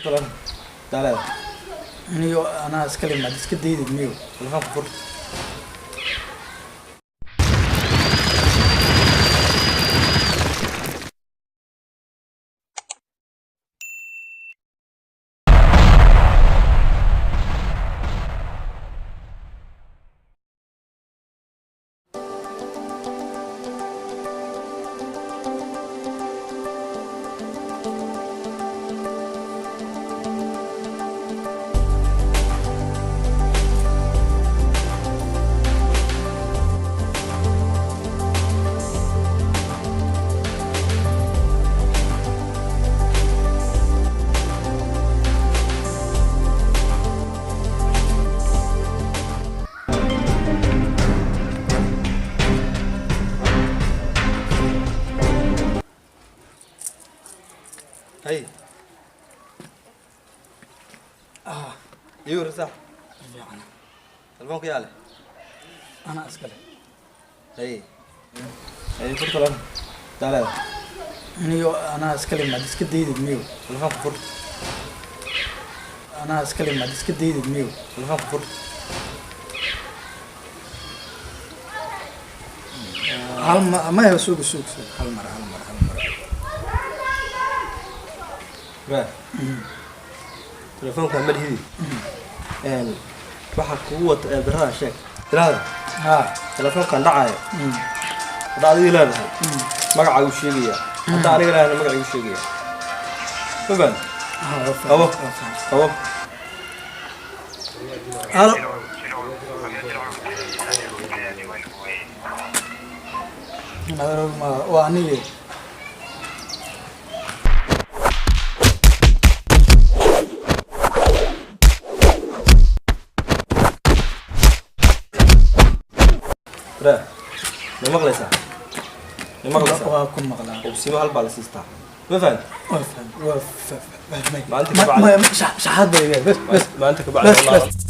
Telefoon daaleeda. Niyo, anaa iskale, maad iska daydid niyo. Telefoonka fur. Hay, ii warran saax. Fiican. Telefoonka yaa leh? Anaa iskale. Hay, hay, fur telefoonka daaleeda. Niyo, anaa iskale, maad iska daydid niyo. Telefoonka fur. Anaa iskale, maad iska daydid niyo. Telefoonka fur. Hal ma maya, suug suug suug, hal mar, hal mar, hal mar. Raa telefoonka ma lihidi waxaa kugu wata ee biradan sheeg tirahda. Haa. Telefoonkan dhacaayo haddaa adiga leedahay, magacaagu sheegaya. Haddaa aniga leedahay, magacaygu sheegaya. Ma fahant? Haa, waa fahmay. Qabo. Waa fahmay. Qabo. Halo. Waa anige. Raa, ma maqlaysaa? Ma maqlaysaa? Waa ku maqlaa. Hubsimo hal baa la siistaa, ma fahant? Waa fahmay, waa fahmay. Maalinta ka bacdi. Shaxaad bay bes bes. Maanta ka bacdi Bes, wallahi. Bes.